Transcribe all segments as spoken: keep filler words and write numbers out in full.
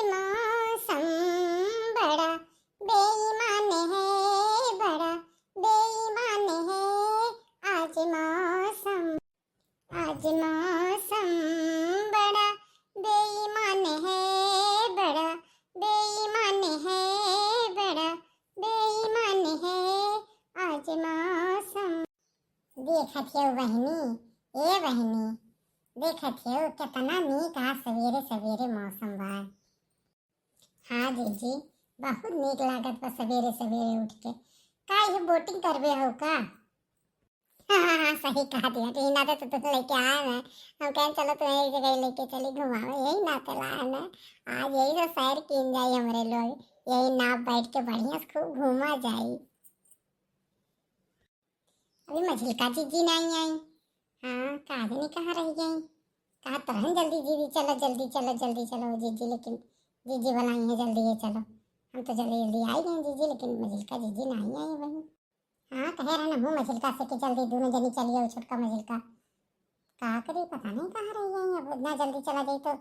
मौसम बड़ा बेईमान है, बड़ा बेईमान है आज मौसम। आज मौसम बड़ा बेईमान है, बड़ा बेईमान है, बड़ा बेईमान है आज मौसम। देखत हो बहिनी, ए बहिनी, देखत हो केतना नीक आज सवेरे सवेरे मौसम बा। हाँ जीजी, बहुत नीक लागत बा सवेरे सवेरे उठ के। का ये boating करबे हो का? हाँ, हाँ, हाँ, सही कहा दिया। रीना तो तुम लेके आए हैं। हम कहें चलो तुम्हें एक जगह लेके चली घुमावे। यही नाते लाए हैं। आज यही से सैर कीन जाई हमरे लोग। यही नाव बैठ के बढ़िया से खूब घूमा जाई। अभी मझिलका जीजी नहीं आई। हाँ, का जानी कहाँ रह गई। कहा तो रहन जल्दी जीजी चलो, जल्दी चलो, जल्दी चलो जीजी, लेकिन जीजी बोलाई है जल्दी ये चलो। हम तो जल्दी जल्दी आई गए जीजी, लेकिन मझिलका जीजी नहीं आई वहीं। हाँ, कहे रहे ना हूँ मझिलका से कि जल्दी दोनों जनी चलिए, छोटका मझिलका। का करी, पता नहीं कहाँ रह गई। अब इतना जल्दी चला जाई तो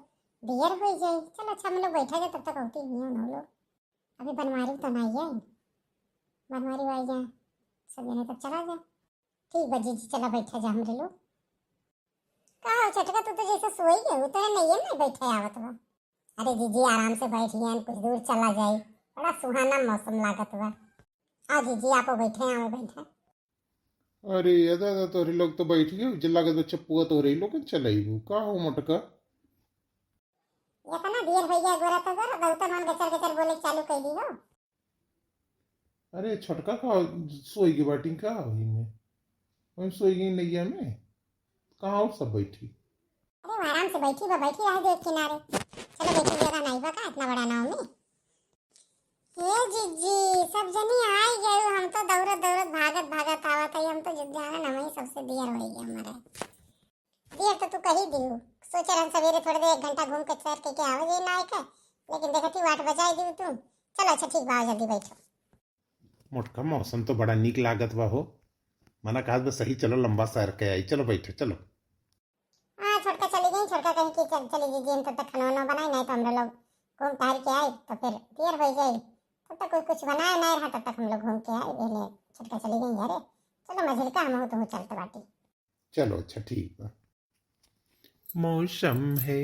देर हो जाई। चलो अच्छा, हम लोग बैठा जाए, तब तक होती ही हो ना लोग। अभी बनवारी तो नहीं है, बनवारी आई जाए, सब जने तब चला जाए। ठीक बा जीजी, चला बैठा जा हमरे लोग। का हो छोटका, तू तो जैसे सोई गए हो, तोरे नैया में बैठे आवत बा। अरे जीजी, आराम से बैठ गए, कुछ दूर चला जाए, बड़ा सुहाना मौसम लागत बा। आ जीजी, आपो बैठे, आओ बैठे। अरे ये दादा, तोहरे लोग तो बैठ गए, जे लागत बा चप्पुआ तोहरे लोग के चलाइबू। का हो मोटका? इतना देर हो गया गोरा तो गोरा, बहुत मन गचर गचर बोले चालू कर दी हो। अरे छोटका का सोई के बाटी का वही में, वही सोई गई नैया में, कहाँ और सब बैठी? अरे वो आराम से बैठी बा, बैठी रह दे किनारे। चलो बैठी, जगह नहीं बा का इतना बड़ा नाव में? ए जीजी, सब जनी आई गए, हम तो दौड़त दौड़त भागत भागत आवत है, हम तो जाने ना वही सबसे देर हो गई हमारे। देर तो तू कही दियो, सोचे रहन सवेरे थोड़ी देर एक घंटा घूम के सैर करके आवे जाई ना आए के, लेकिन देखती वाट बचाई दियो तू। चलो अच्छा ठीक बा, आओ जल्दी बैठो। मोटका मौसम तो बड़ा नीक लागत बा हो, मना कहत बा सही, चलो लंबा सैर के आई, चलो बैठो चलो। हाँ छोटका चली गई, छोटका कहीं की चल चली गई, हम तब तक खाना वाना बनाई, नहीं तो हम लोग घूम टहल के आई तो फिर देर हो जाई, तब तक कोई कुछ बनाए नहीं रहा, तब तक हम लोग घूम के आई। पहले छोटका चली गई घरे, चलो मझिलका हम तो चलते बाटी। चलो अच्छा ठीक बा। मौसम है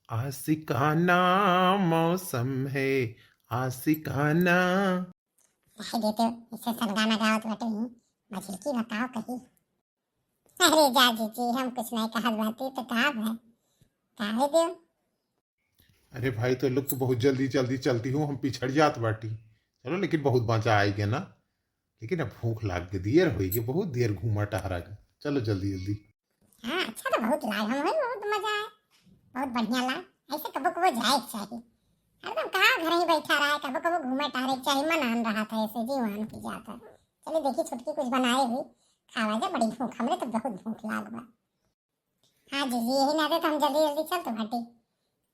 आशिकाना, मौसम है आशिकाना। कह देते इसे सब गाना गावत बाटे ही, मझिलकी बताओ कही। अरे जा जीजी, हम कुछ नहीं कहत बाटी तो का भाई, काहे दे। अरे भाई, तो लोग तो बहुत जल्दी जल्दी चलती हो, हम पिछड़ जात बाटी। चलो लेकिन बहुत मजा आएगा ना। लेकिन अब भूख लाग के देर होई के, बहुत देर घूमा टहरा के। चलो जल्दी जल्दी। हाँ अच्छा, तो बहुत लाग हम है, बहुत मजा आए, बहुत बढ़िया लाग। ऐसे कबो कबो जाए के चाही, हरदम कहाँ घर ही बैठा रहा है, कबो कबो घूमे टहरे के चाही, मन आन रहा था ऐसे जीव आन की जाता है। चलिए देखी छुटकी कुछ बनाए हुई खावा जा, बड़ी भूख, हमरे तो बहुत भूख लाग बा। हाँ जीजी, यही नाते तो हम जल्दी जल्दी चलत बाटी।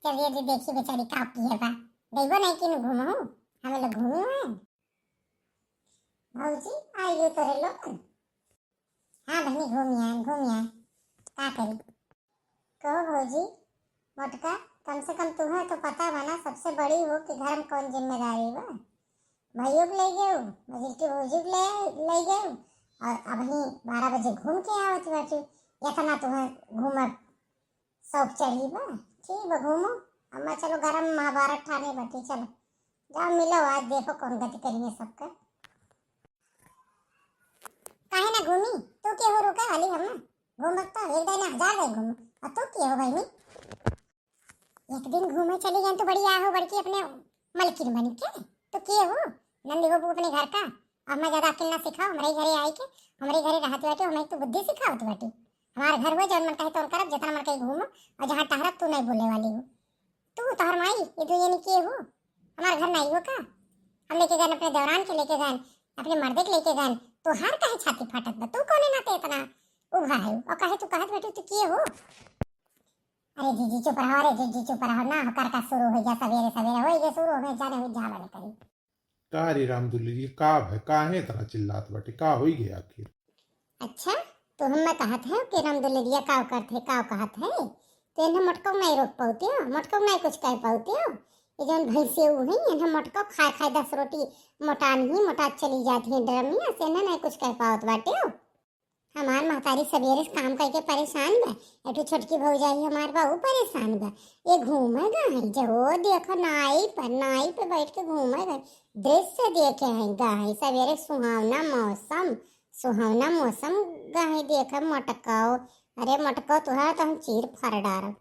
जल्दी जल्दी देखी बेचारी का किहे बा। देखबो नहीं किन घूमहू, हमें लोग घूमी हुए। भौजी, आइयो तोरे लोग। हाँ बहनी, घूमी आए, घूमी आए। का करी? कहो भौजी, मोटका, कम से कम तुम्हें तो पता बा ना, सबसे बड़ी हो कि घर में कौन जिम्मेदारी बा। भाइयों के ले गयो, मझिल के भौजी के ले, ले गयो, और अबही बारह बजे घूम के आवत बाटी। इतना तुम्हें घूमत शौक चढ़ी बा। ठीक बा, घूमो। अम्मा चलो, गरम महाभारत ठाने बाटी, चलो। जाओ मिलो, आज देखो कौन गति करिए सबका। काहे ना घूमी? तू के हो रोके वाली हम ना? घूमत तो एक दिन हजार दिन घूमू। और तू के हो बहनी? एक दिन घूमे चली गई तो बढ़िया हो, बड़की अपने मलकिन बन के। तो के हो? नंदी हो अपने घर का। अब मैं ज्यादा अकिल ना सिखाओ, हमरे घरे आई के, हमरे घरे रहत बाटे, हमें तो बुद्धि सिखावत बाटे। हमार घर हो, जौन मन कहे तौन करब, जितना मन कहे घूमो, और जहाँ टहरब तू नहीं बोले वाली हो। तू तोहर माई, ये दो जनी के हो? हमार घर नहीं हो का? हम लेके गए अपने दौरान के, लेके गए अपने मर्दे के, लेके गए। तोहार काहे छाती फाटत बा? तू कौने नाते इतना उभा है? और काहे तू कहत बाटे तू के हो? अरे जीजी चुप रहो, अरे जीजी चुप रहो ना, ओकर का शुरू हो गया, सवेरे सवेरे हो गया शुरू, हमें जाने हुई झाड़ा नहीं करी। का रे राम दुलरिया, का भय, काहे इतना चिल्लात बाटे, का होई गया आखिर? अच्छा, तो हम मैं कहत है कि राम दुलरिया का करत है, का कहत है, तो इन्हें मोटको नहीं रोक पाते हो, मोटको नहीं कुछ कह पाते हो, ये जौन भैंसे उ हैं, इन्हें मोटका खाए खाए दस रोटी मोटान ही मोटा चली जाती है डरमिया से, इन्हें नहीं कुछ कह पावत बाटे हो। हमार महतारी सवेरे से काम करके परेशान बा, एठू छोटकी भौजाई हमार बा, उ परेशान बा। ये घूमे गए हैं, जो देखो नाई पर, नाई पे बैठ के घूमे गए, दृश्य देखे हैं गए हैं, सवेरे सुहावना मौसम, सुहावना मौसम गए हैं देखे मोटकाओ। अरे मोटकाओ, तुहरा तो हम चीर फाड़ डारब।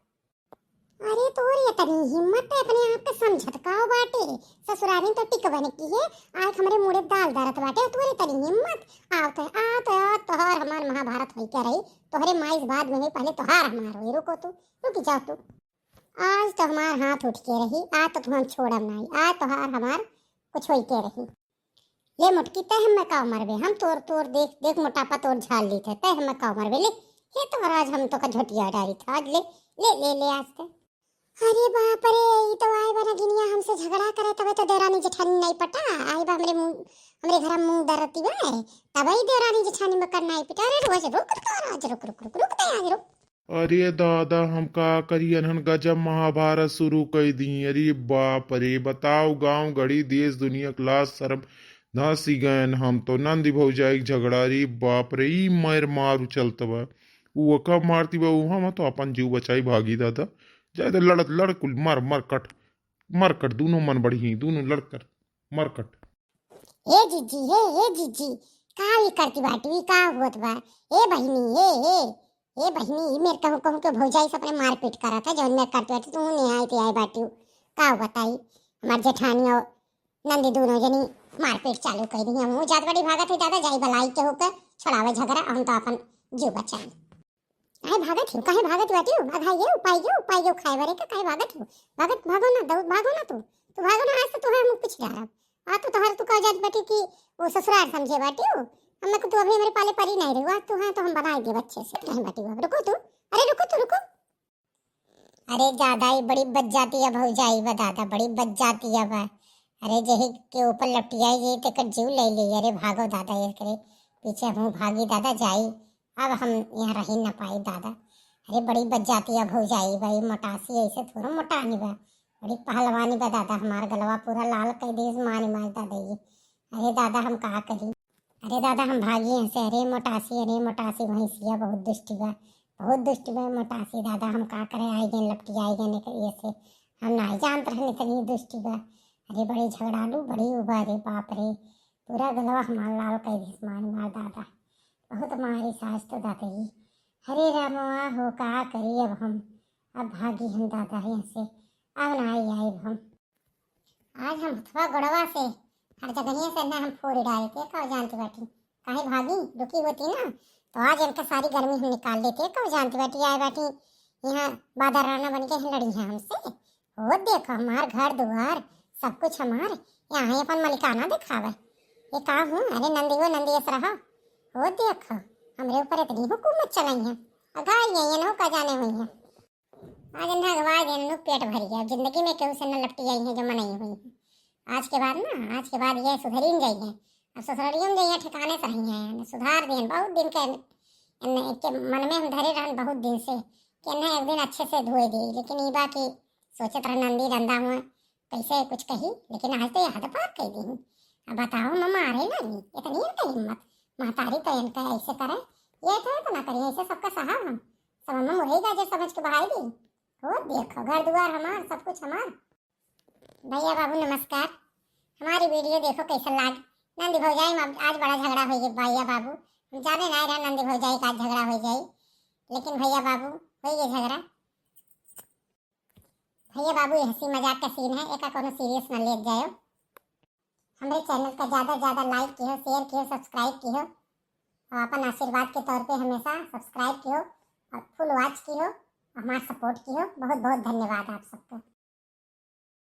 अरे तोर इतनी हिम्मत है, अपने आप के समझत का हो बाटे? ससुरारी तो टिक बन की है, आज हमरे मुड़े दाल दरत बाटे, तोर इतनी हिम्मत। आओ तो, आओ तो, आओ तोहर हमार महाभारत होई क्या रही, तोहरे माई से बाद में होई, पहले तोहार हमार होई। रुको तू, रुक जाओ तू। आज तो हमार हाथ उठ के रही, आज तो तुम छोड़ब नहीं, आज तोहार हमार कुछ होई के रही। ले मोटकी, तय हमें का मरबे, हम तोर, तोर देख, देख मोटापा तोर झाल ली थे, तय हमें का मरबे, ले, ले तो आज हम तो का झोटिया डारी था, आज ले, ले, ले, ले आज ते। अरे बाप रे, ई तो आए बा नगिनिया हमसे झगड़ा करे, तबे तो देरानी जेठानी नहीं पटा, आए बा हमरे मुंह, हमरे घर मुंह दरती बा, तबे ही देरानी जेठानी में करना ही पिटा। अरे रोज रुक तो आज, रुक, रुक, रुक, रुक, तय आज रुक। अरे दादा, हम का करी, अनहन गजब महाभारत शुरू कई दी। अरे बाप रे, बताओ, गांव गड़ी, देश दुनिया के लाज शरम धसी गयन। हम तो नंदी भौजाई के झगड़ा, अरे बाप रे, ई मार मार उछलत बा, उ ओका मारती बा, उ हम तो अपन जीव बचाई भागी दादा। जाए तो लड़त लड़ कुल मर मर कट, मर कट, दोनों मन बढ़ी, दोनों लड़ कर मर कट। ए जीजी, हे, ए जीजी, का ई करती बाटी, ई का होत बा? ए बहिनी, ए, ए, ए बहिनी, ई मेर कहूँ, कहूँ के भौजाई से अपने मारपीट करत है, जौन मेर करती बाटी, तू नहीं आई थी, आई बाटी, का बताई? हमार जेठानी और नंदी दोनों जनी मारपीट चालू कर दी। हम जात बड़ी भागत है दादा, जाई बलाई के होकर छुड़ावे झगड़ा, हम तो अपन जीव बचाई। काहे भागत हो, काहे भागत बाटी हो? अघाई गयो, उपाई गयो, उपाई गयो खाए बरे का, काहे भागत हो? भागत, भागो ना, दौड़, भागो ना तू, तू भागो ना, आज तो तू है मुँह पीछे डारब। आ तू तोहर तू कह जात बाटी कि वो ससुराल समझे बाटी हो, हम को तू अभी हमारे पाले परी नहीं रही, आज तू है तो हम बनाई देब अच्छे से, नहीं बाटी हो, रुको तू, अरे रुको तू, रुको। अरे दादा, ई बड़ी बज्जातिया भौजाई बा दादा, बड़ी बज्जातिया बा। अरे जेही के ऊपर लपटियाई जाई तेकर जीव ले ली। अरे भागो दादा, एकरे पीछे हम भागी दादा जाई, अब हम यहाँ रही न पाई दादा। अरे बड़ी बज्जातिया भौजाई बा, ई मोटासी ऐसे थोड़ा मोटानी बा, बड़ी पहलवानी बा दादा, हमार गलवा पूरा लाल कर दी मारी मार दादा ये। अरे दादा हम का करी, अरे दादा हम भागी यहाँ से। अरे मोटासी, अरे मोटासी भैंसिया बहुत दुष्टी बा, बहुत दुष्टी बा मोटासी दादा, हम का करे, आई गए लपटी आई गए ये से, हम नहीं जानत रहन इतनी दुष्टी बा। अरे बड़ी झगड़ालू, बड़ी उबा, अरे बाप रे, पूरा गलवा हमार लाल कर दी मारी मार दादा, बहुत मारी सास तो दादा ही। अरे रामवा हो का करी अब हम, अब भागी हम दादा यहाँ से, अब ना आई आइब हम। आज हम हथवा गोड़वा से हर जगहिया से ना हम फोड़ डारे थे, कब जानती बाटी। काहे भागी, रुकी होती ना, तो आज इनका सारी गर्मी हम निकाल लेते, कब जानती बाटी। आए बाटी यहाँ बादर राना बन के लड़ी है हमसे। हो देखो, हमार घर दुआर, सब कुछ हमार, यहाँ ही अपन मलिकाना दिखावे। ये का हूँ, अरे नंदी हो, नंदी ऐसा रहो। हो देखो, हमरे ऊपर इतनी हुकूमत चलाई है, अगाई है, ये का जाने हुई है। आज इन्हें अगवा गए, इन्हें पेट भर गया। जिंदगी में केहू से न लपटी आई है जो मनई हुई है। आज के बाद ना, आज के बाद ये सुधरी न जाइए। अब ससुररियों में जाइए, ठिकाने से रही हैं, सुधार दिए। बहुत दिन के, इन्हें के मन में हम धरे रहन बहुत दिन से कि इन्हें एक दिन अच्छे से धोए दे, लेकिन ई बा कि सोचत रह नंदी रंदा हुआ कैसे कुछ कही, लेकिन आज तो ये हद पार कर दी। अब बताओ, मैं मारे लगी, इतनी इनका हिम्मत, महतारी तो इनका ऐसे करे, ये तो इतना करी, ऐसे सबका सहा हम, सब हम मुरई गाजर समझ के बहाई दी। हो देखो, घर दुआर हमार, सब कुछ हमार। भैया बाबू नमस्कार, हमारी वीडियो देखो कैसा लाग। नंदी भौजाई में आज बड़ा झगड़ा हो गया भैया बाबू, हम जाने ना रहे नंदी भौजाई का झगड़ा हो जाए, लेकिन भैया बाबू हो गए झगड़ा। भैया बाबू, ये हंसी मजाक का सीन है, एका कोनो सीरियस ना लेत जायो। हमरे चैनल का ज्यादा से ज्यादा लाइक किहो, शेयर किहो, सब्सक्राइब किहो और अपन आशीर्वाद के तौर पे हमेशा सब्सक्राइब किहो और फुल वॉच किहो, हमार सपोर्ट किहो। बहुत बहुत धन्यवाद आप सबका।